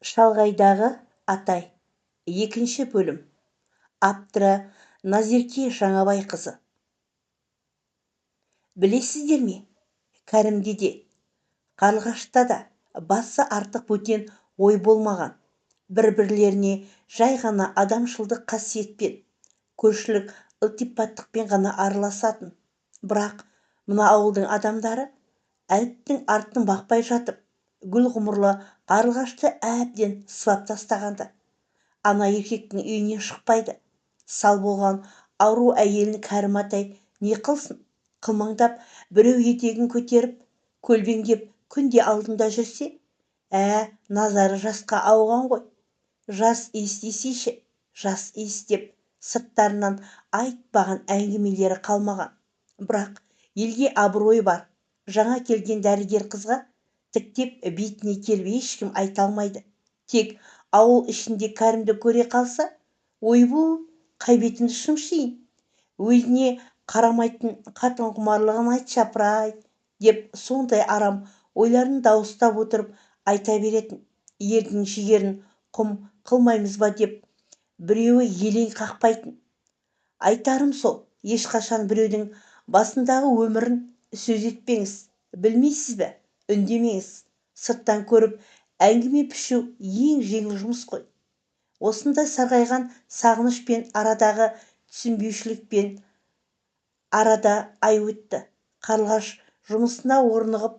Шалғайдағы атай. Екінші бөлім. Авторы Назерке Жаңабайқызы. Білесіздер ме, Кәрімде де, Қарлығашта да басы артық бөтен ой болмаған. Бір-бірлеріне жай ғана адамшылдық қасиетпен, көршілік ылтипаттықпен ғана араласатын. Бірақ мына ауылдың адамдары әліптің артын бақпай жатып, гүл ғұмырлы Қарлығашты әбден сыбап тастағанды. Ана еркектің үйінен шықпайды. Сал болған ауру әйелін Кәрім атай не қылсын? Қылмаңдап біреу етегін көтеріп, көлбеңдеп күнде алдында жүрсе, назары жасқа ауған ғой. Жас иіс десейші, жас иіс деп сырттарынан айтпаған әңгімелері қалмаған. Бірақ елге абыройы бар. Жаңа келген дәрігер қызға тіктеп бетіне келіп ешкім айта алмайды. Тек ауыл ішінде Кәрімді көре қалса, ойбу, қай бетімді шымшиын, өзіне қарамайтын қатын құмарлығын айтшы апырай деп сондай арам ойларын дауыстап отырып айта беретін. Ердің жігерін құм қылмаймыз ба деп біреуі елең қақпайтын. Айтарым сол, ешқашан біреудің басындағы өмірін сөз етпеңіз, білмейсіз бе, үндемеңіз. Сырттан көріп әңгіме пішу ең жеңіл жұмыс қой. Осындай сарғайған сағынышпен арадағы түсінбеушілікпен арада ай өтті. Қарлығаш жұмысына орнығып,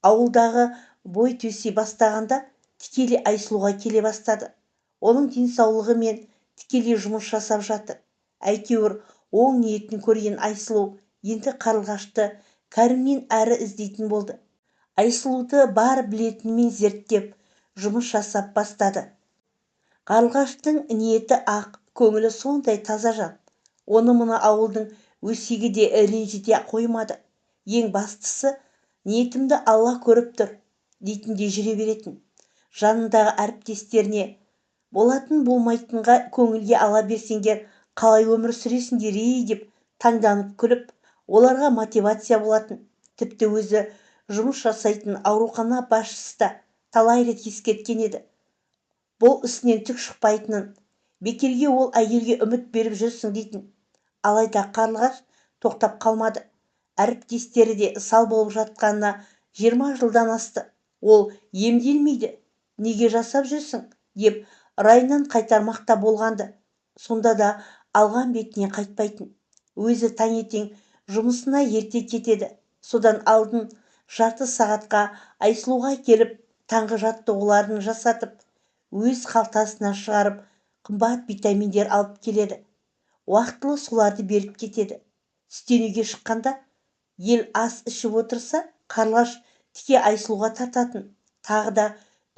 ауылдағы бой төсей бастағанда тікелей Айсұлуға келе бастады. Оның денсаулығы мен тікелей жұмыс жасап жатыр. Әйтеуір оң ниетін көрген Айсұлу енді Қарлығашты Кәрімнен әрі іздейтін болды. Айсұлуды бар білетінімен зерттеп, жұмыс жасап бастады. Қарлығаштың ниеті ақ, көңілі сондай таза жан. Оны мына ауылдың өсегі де ренжіте қоймады. Ең бастысы, ниетімді Алла көріп тұр, дейтінде жүре беретін. Жанындағы әріптестеріне болатын болмайтынға көңілге ала берсеңдер, қалай өмір сүресіңдер ей деп таңданып күліп, оларға мотивация болатын. Тіпті өзі жұмыс жасайтын аурухана басшысы да талай рет ескерткен еді. Бұл ісінен түк шықпайтынын, бекерге ол әйелге үміт беріп жүрсің дейтін. Алайда Қарлығаш тоқтап қалмады. Әріптестері де сал болып жатқанына 20 жылдан асты. Ол емделмейді, неге жасап жүрсің деп райынан қайтармақта болғанды. Сонда да алған бетіне қайтпайтын. Өзі таңертең жұмысына ерте кетеді. Содан алдын жарты сағатқа Айсұлуға келіп, таңғы жаттығуларын жасатып, өз қалтасына шығарып, қымбат витаминдер алып келеді. Уақытылы соларды беріп кетеді. Түстенуге шыққанда ел ас ішіп отырса, Қарлығаш тіке Айсұлуға тартатын, тағы да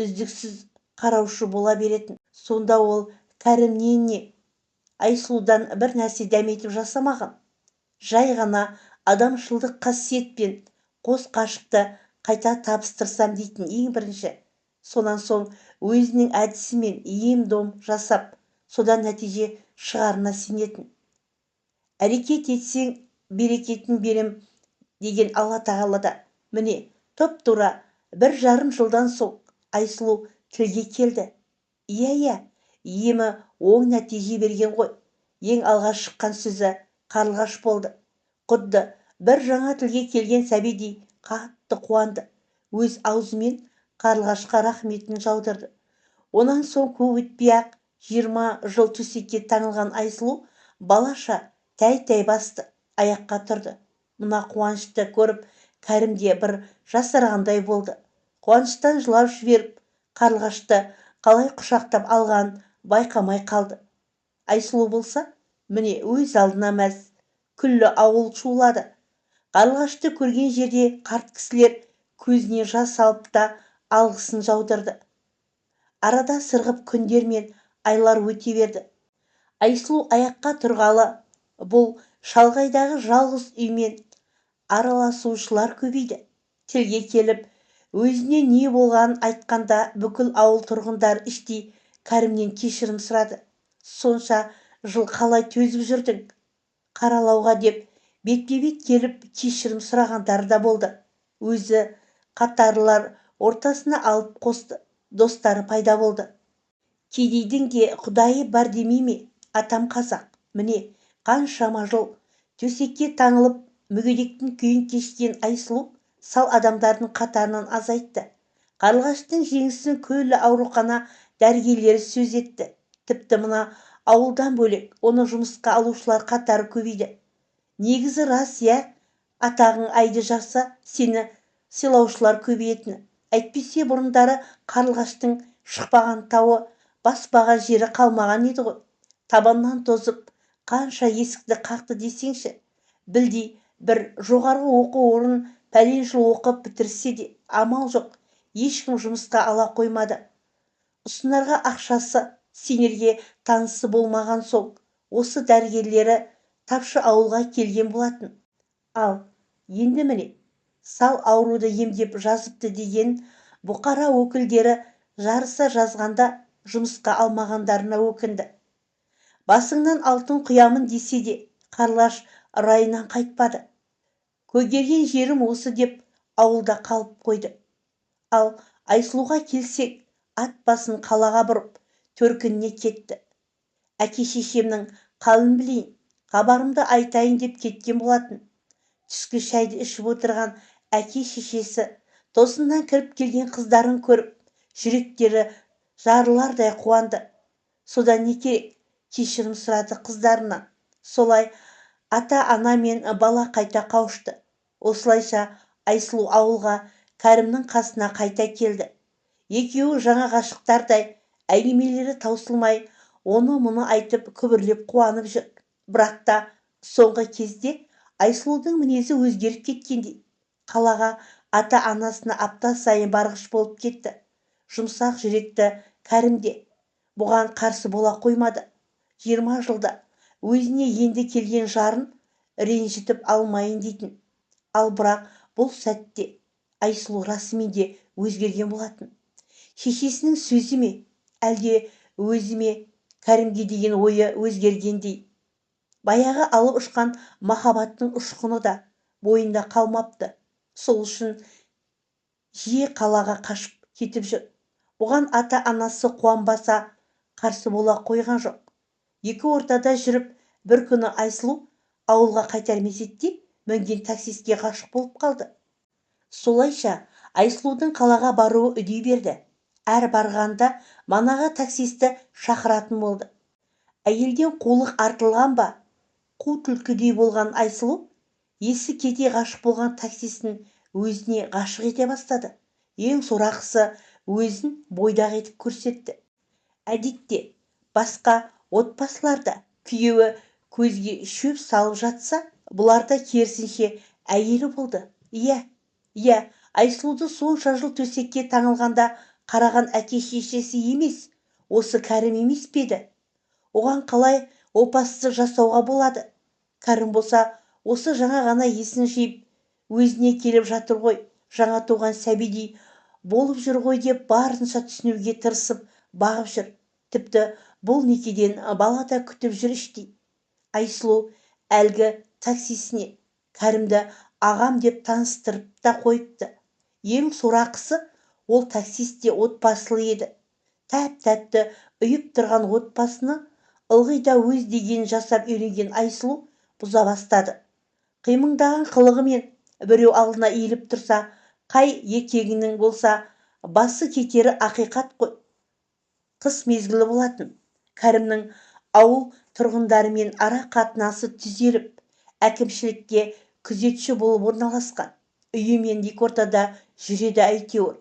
үздіксіз қараушы бола беретін. Сонда ол Кәрімнен не, Айсұлудан бір нәрсе дәметіп жасамаған. Жай ғана адамшылдық қасиетпен қос қашықты қайта табыстырсам дейтін ең бірінші. Сонан соң өзінің әдісімен ем-дом жасап, содан нәтиже шығарына сенетін. Әрекет етсең, берекетін берем деген Алла Тағала да. Міне, тұп-тура 1,5 жылдан соң Айсұлу тілге келді. Иә-иә, емі оң нәтиже берген ғой. Ең алғаш шыққан сөзі Қарлығаш болды. Құдды бір жаңа тілге келген сәбидей қатты қуанды. Өз аузымен Қарлығашқа рахметін жаудырды. Онан соң көп өтпей-ақ 20 жыл төсекке таңылған Айсұлу балаша тәй-тәй басты, аяққа тұрды. Мына қуанышты көріп Кәрім де бір жасарғандай болды. Қуаныштан жылап жіберіп, Қарлығашты қалай құшақтап алғанын байқамай қалды. Айсұлу болса, міне өз алдына мәз, күллі ауыл шулады. Қарлығашты көрген жерде қарт кісілер көзіне жас алып та алғысын жаудырды. Арада сырғып күндер мен айлар өте берді. Айсұлу аяққа тұрғалы бұл шалғайдағы жалғыз үймен араласушылар көбейді. Тілге келіп, өзіне не болғанын айтқанда бүкіл ауыл тұрғындары іштей Кәрімнен кешірім сұрады. Сонша жыл қалай төзіп жүрдің? Қаралауға деп бетпе-бет келіп кешірім сұрағандары да болды. Өзі қатарлар ортасына алып қосты. Достары пайда болды. Кедейдің де құдайы бар демей ме атам қазақ. Міне, қаншама жыл төсекке таңылып мүгедектің күйін кешкен Айсұлу сал адамдардың қатарынан азайтты. Қарлығаштың жеңісін күллі аурухана дәрігерлері сөз етті. Тіпті мына ауылдан бөлек оны жұмысқа алушылар қатары көбейді. Негізі рас, иә, атағың айды жарса, сені сыйлаушылар көбейетіні. Әйтпесе бұрындары Қарлығаштың шықпаған тауы, баспаған жері қалмаған еді ғой. Табаннан тозып, қанша есікті қақты десеңші. Білдей бір жоғарғы оқу орнын пәлен жыл оқып бітірсе де, амал жоқ, ешкім жұмысқа ала қоймады. Ұсынарға ақшасы, сенерге танысы болмаған соң, осы дәрігерлері тапшы ауылға келген болатын. Ал енді міне, сал ауруды емдеп жазыпты деген бұқара өкілдері жарыса жазғанда жұмысқа алмағандарына өкінді. Басыңнан алтын құямын десе де, Қарлығаш райынан қайтпады. Көгерген жерім осы деп ауылда қалып қойды. Ал Айсұлуға келсек, ат басын қалаға бұрып, төркініне кетті. Әке-шешемнің қалын білейін, хабарымды айтайын деп кеткен болатын. Түскі шайды ішіп отырған әке-шешесі тосыннан кіріп келген қыздарын көріп, жүректері жарылардай қуанды. Содан не керек, кешірім сұрады қыздарынан. Солай ата-ана мен бала қайта қауышты. Осылайша Айсұлу ауылға Кәрімнің қасына қайта келді. Екеуі жаңа ғашықтардай әңгімелері таусылмай, оны-мұны айтып күбірлеп қуанып жүр. Бірақ та соңғы кезде Айсұлудың мінезі өзгеріп кеткендей. Қалаға ата-анасына апта сайын барғыш болып кетті. Жұмсақ жүректі Кәрім де бұған қарсы бола қоймады. 20 жылда өзіне енді келген жарын ренжітіп алмайын дейтін. Ал бірақ бұл сәтте Айсұлу расымен де өзгерген болатын. Шешесінің сөзі ме, әлде өзі ме Кәрімге деген ойы өзгергендей. Баяғы алып ұшқан махаббаттың ұшқыны да бойында қалмапты. Сол үшін жиі қалаға қашып кетіп жүр. Бұған ата-анасы қуанбаса, қарсы бола қойған жоқ. Екі ортада жүріп, бір күні Айсұлу ауылға қайтар мезетте мінген таксистке ғашық болып қалды. Солайша Айсұлудың қалаға баруы үдей берді. Әр барғанда манағы таксисті шақыратын болды. Әйелден қулық артылған ба? Қу түлкідей болған Айсұлу есі кете ғашық болған таксистін өзіне ғашық ете бастады. Ең сорақысы өзін бойдақ етіп көрсетті. Әдетте басқа отбасыларда күйеуі көзге шөп салып жатса, бұларда керісінше әйелі болды. Иә, иә, Айсұлуды сонша жыл төсекке таңылғанда қараған әке-шешесі емес, осы Кәрім емес пе еді? Оған қалай опасыздық жасауға болады? Кәрім болса, осы жаңа ғана есін жиып, өзіне келіп жатыр ғой, жаңа туған сәбидей болып жүр ғой деп барынша түсінуге тырысып бағып жүр. Тіпті бұл некеден бала да күтіп жүр іштей. Айсұлу әлгі таксисіне Кәрімді ағам деп таныстырып та қойыпты. Ең сорақысы, ол таксист те отбасылы еді. Тәп-тәтті ұйып тұрған отбасыны ылғи да өз дегенін жасап үйренген Айсұлу бұза бастады. Қимыңдаған қылығымен біреу алдына иіліп тұрса, қай еркегінің болса басы кетері ақиқат қой. Қыс мезгілі болатын. Кәрімнің ауыл тұрғындарымен ара қатынасы түзеліп, әкімшілікке күзетші болып орналасқан. Үйі мен екі ортада жүреді әйтеуір.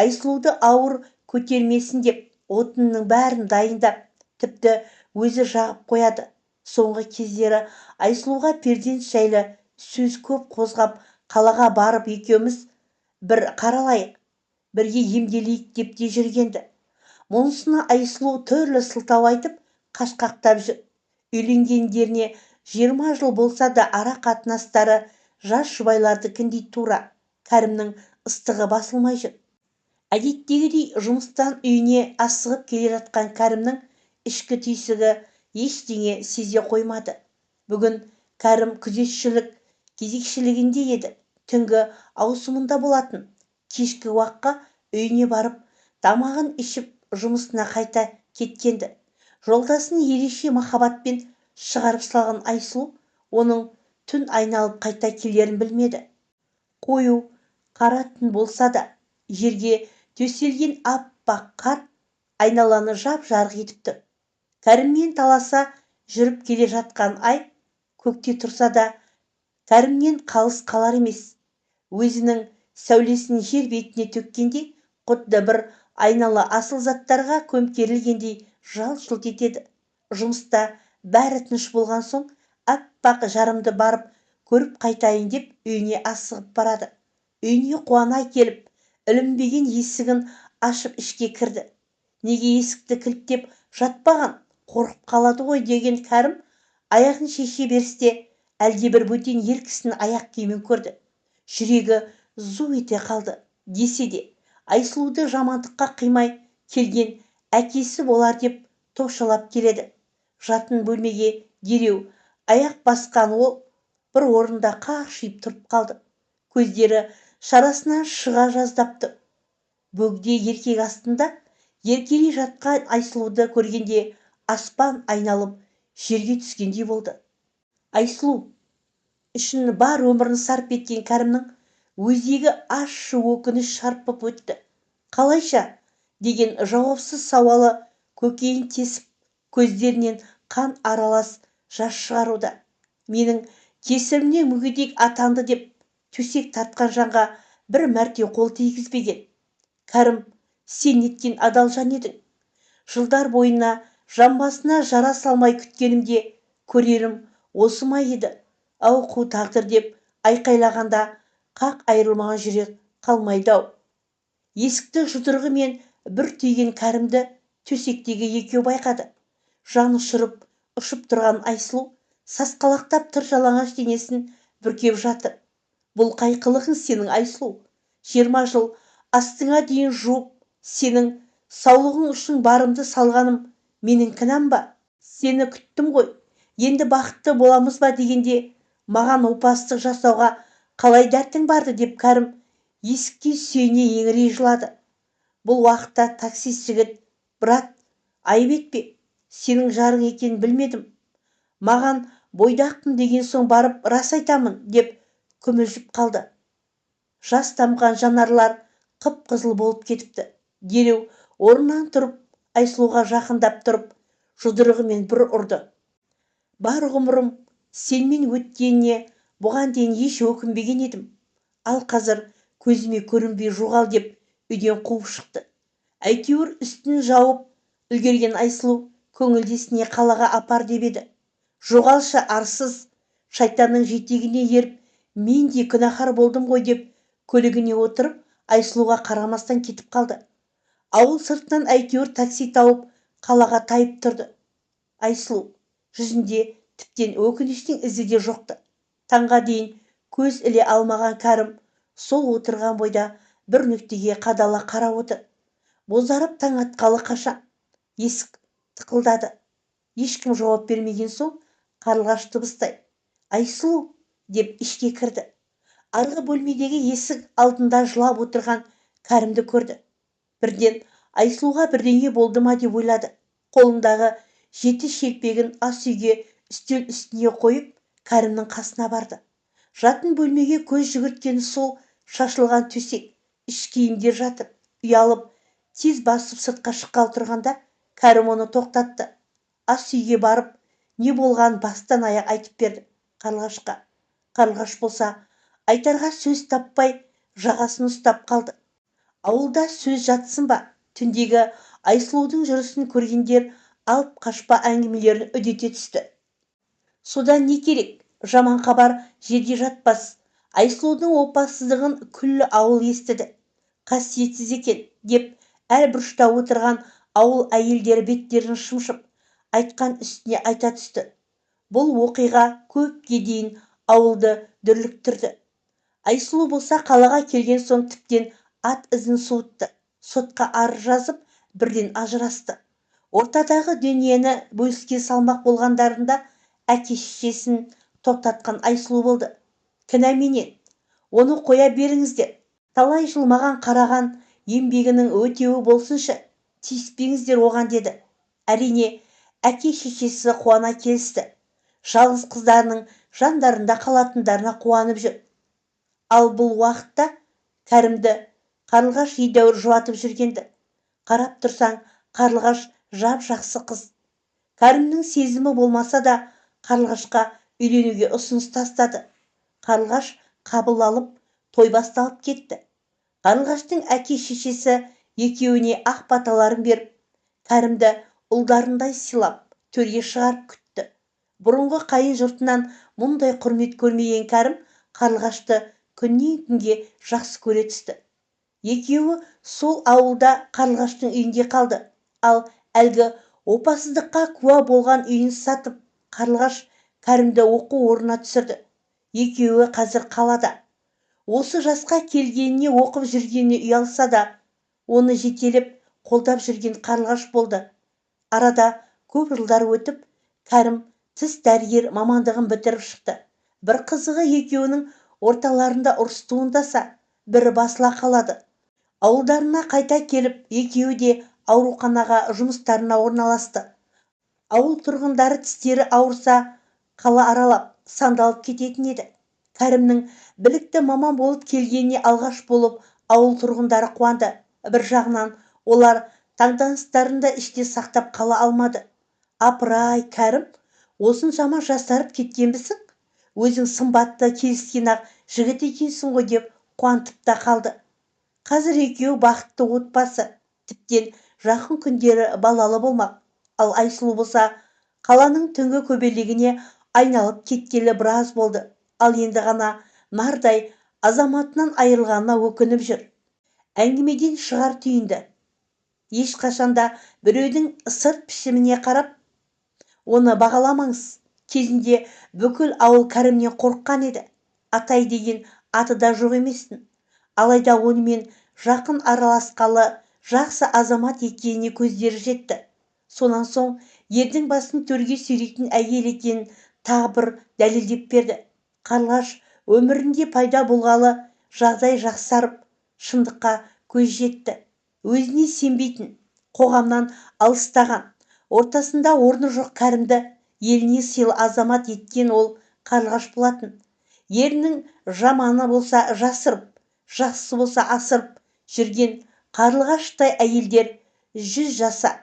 Айсұлуды ауыр көтермесін деп отынның бәрін дайындап, тіпті өзі жағып қояды. Соңғы кездері Айсұлуға перзент жайлы сөз көп қозғап, қалаға барып екеуміз бір қаралайық, бірге емделейік деп те жүргенді. Мұнысына Айсұлу түрлі сылтау айтып, қашқақтап жүр. Үйленгендеріне 20 жыл болса да ара қатынастары жас жұбайлардікіндей тура. Кәрімнің ыстығы басылмай жүр. Әдеттегідей жұмыстан үйіне асығып келе жатқан Кәрімнің ішкі түйсігі ештеңе сезе қоймады. Бүгін Кәрім күзетшілік кезекшілігінде еді. Түнгі ауысымында болатын. Кешкі уаққа үйіне барып, Тамағын ішіп жұмысына қайта кеткенді. Жолдасын ерекше махаббатпен шығарып салған Айсұлу оның түн айналып қайта келерін білмеді. Қою қара түн болса да, жерге төселген аппақ қар айналаны жап-жарық етіп тұр. Кәріммен таласа жүріп келе жатқан ай көкте тұрса да, Кәрімнен қалыс қалар емес. Өзінің сәулесін жер бетіне төккенде, құдды бір айнала асыл заттарға көмкерілгендей жалт-жұлт етеді. Жұмыста бәрі тыныш болған соң, аппақ жарымды барып көріп қайтайын деп үйіне асығып барады. Үйіне қуана келіп, ілінбеген есігін ашып ішке кірді. Неге есікті кілттеп жатпаған, қорқып қалады ғой деген Кәрім аяғын шеше берісте әлде бір бөтен ер кісінің аяқ киімін көрді. Жүрегі зу ете қалды. Десе де, Айсұлуды жамандыққа қимай келген әкесі болар деп топшалап келеді. Жатын бөлмеге дереу аяқ басқан ол бір орында қақшиып тұрып қалды. Көздері шарасынан шыға жаздап тұр. Бөгде еркек астында еркелей жатқан Айсұлуды көргенде аспан айналып жерге түскендей болды. Айсұлу үшін бар өмірін сарп еткен Кәрімнің өзегі ащы өкініш шарпып өтті. Қалайша деген жауапсыз сауалы көкейін тесіп, көздерінен қан аралас жас шығаруда. Менің кесірімнен мүгедек атанды деп төсек тартқан жанға бір мәрте қол тигізбеген. Кәрім, сен неткен адал жан едің. Жылдар бойына жамбасына жара салмай күткенімде көрерім осы ма еді? Ау, қу тағдыр деп айқайлағанда қақ айырылмаған жүрек қалмайды-ау. Есікті жұдырығымен бір түйген Кәрімді төсектегі екеу байқады. Жан ұшырып, ұшып тұрған Айсұлу сасқалақтап тұр, жалаңаш денесін бүркеп жатыр. Бұл қай қылығың сенің, Айсұлу? 20 жыл астыңа дейін жуып, сенің саулығың үшін барымды салғаным менің кінәм ба? Сені күттім ғой, енді бақытты боламыз ба дегенде маған опасыздық жасауға қалай дәтің барды деп Кәрім есікке сүйене еңірей жылады. Бұл уақытта таксист жігіт, брат, айып етпе, сенің жарың екенін білмедім. Маған бойдақпын деген соң барып рас айтамын деп күмілжіп қалды. Жас тамған жанарлар қып-қызыл болып кетіпті. Дереу орнынан тұрып, Айсұлуға жақындап тұрып, жұдырығымен бір ұрды. Бар ғұмырым сенмен өткеніне бұған дейін еш өкінбеген едім. Ал қазір көзіме көрінбей жоғал деп үйден қуып шықты. Әйтеуір үстін жауып үлгерген Айсұлу көңілдесіне қалаға апар деп еді. Жоғалшы арсыз, шайтанның жетегіне еріп, мен де күнәһар болдым ғой деп көлігіне отырып, Айсұлуға қарамастан кетіп қалды. Ауыл сыртынан әйтеуір такси тауып, қалаға тайып тұрды. Айсұлу жүзінде тіптен өкініштің ізі де жоқты. Таңға дейін көз іле алмаған Кәрім сол отырған бойда бір нүктеге қадала қарап отыр. Бозарып таң атқалы қашан? Есік тықылдады. Ешкім жауап бермеген соң Қарлығаш дыбыстай, Айсұлу деп ішке кірді. Арғы бөлмедегі есік алдында жылап отырған Кәрімді көрді. Бірден Айсұлуға бірдеңе болды ма деп ойлады. Қолындағы 7 шелпегін ас үйге үстел үстіне қойып, Кәрімнің қасына барды. Жатын бөлмеге көз жүгірткен сол шашылған төсек, іш киімдер жатыр. Ұялып, тез басып сыртқа шыққалы тұрғанда Кәрім оны тоқтатты. Ас үйге барып, не болғанын бастан аяқ айтып берді Қарлығашқа. Қарлығаш болса, айтарға сөз таппай жағасын ұстап қалды. Ауылда сөз жатсын ба, түндегі Айсұлудың жүрісін көргендер алып қашпа әңгімелерін үдете түсті. Содан не керек, жаман хабар жерде жатпас. Айсұлудың опасыздығын күллі ауыл естіді. Қасиетсіз екен деп әр бұрышта отырған ауыл әйелдері беттерін шымшып, айтқан үстіне айта түсті. Бұл оқиға көпке дейін ауылды дүрліктірді. Айсұлу болса қалаға келген соң тіптен ат ізін суытты. Сотқа арыз жазып, бірден ажырасты. Ортадағы дүниені бөліске салмақ болғандарында әке-шешесін тоқтатқан Айсұлу болды. Кінә менен, оны қоя беріңіздер. Талай жыл маған қараған Еңбегінің өтеуі болсыншы, тиіспеңіздер оған деді. Әрине, әке шешесі қуана келісті. Жалғыз қыздарының жандарында қалатындарына қуанып жүр. Ал бұл уақытта Кәрімді Қарлығаш едәуір жұбатып жүргенді. Қарап тұрсаң, Қарлығаш жап-жақсы қыз. Кәрімнің сезімі болмаса да Қарлығашқа үйленуге ұсыныс тастады. Қарлығаш қабыл алып, той басталып кетті. Қарлығаштың әке-шешесі екеуіне ақ баталарын беріп, Кәрімді ұлдарындай сыйлап, төрге шығарып күтті. Бұрынғы қайын жұртынан мұндай құрмет көрмеген Кәрім Қарлығашты күннен күнге жақсы көре түсті. Екеуі сол ауылда Қарлығаштың үйінде қалды. Ал әлгі опасыздыққа куә болған үйін сатып, Қарлығаш Кәрімді оқу орнына түсірді. Екеуі қазір қалада. Осы жасқа келгеніне оқып жүргеніне ұялса да, оны жетелеп қолдап жүрген Қарлығаш болды. Арада көп жылдар өтіп, Кәрім тіс дәрігер мамандығын бітіріп шықты. Бір қызығы, екеуінің орталарында ұрыс туындаса, бірі басыла қалады. Ауылдарына қайта келіп, екеуі де ауруханаға жұмыстарына орналасты. Ауыл тұрғындары тістері ауырса, қала аралап, сандалып кететін еді. Кәрімнің білікті маман болып келгеніне алғаш болып ауыл тұрғындары қуанды. Бір жағынан олар таңданыстарын да іште сақтап қала алмады. Апырай, Кәрім, осыншама жасарып кеткенбісің? Өзің сымбатты келіскен ақ жігіт екенсің ғой деп қуантып та қалды. Қазір екеуі бақытты отбасы, тіптен жақын күндері балалы болмақ. Ал Айсұлу болса, қаланың түнгі көбелегіне айналып кеткелі біраз болды. Ал енді ғана нардай азаматынан айырылғанына өкініп жүр. Әңгімеден шығар түйінді. Ешқашанда біреудің сырт пішіміне қарап, оны бағаламаңыз. Кезінде бүкіл ауыл Кәрімнен қорыққан еді. Атай деген аты да жоқ еместін. Алайда онымен жақын араласқалы жақсы азамат екеніне көздері жетті. Сонан соң ердің басын төрге сүйрейтін әйел екенін тағы бір дәлелдеп берді. Қарлығаш өмірінде пайда болғалы жағдай жақсарып, шындыққа көз жетті. Өзіне сенбейтін, қоғамнан алыстаған, ортасында орны жоқ Кәрімді еліне сыйлы азамат еткен ол Қарлығаш болатын. Ерінің жаманы болса жасырып, жақсы болса асырып жүрген Қарлығаштай әйелдер 100 жаса.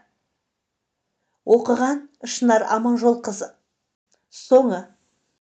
Оқыған Шынар Аманжолқызы. Соңы.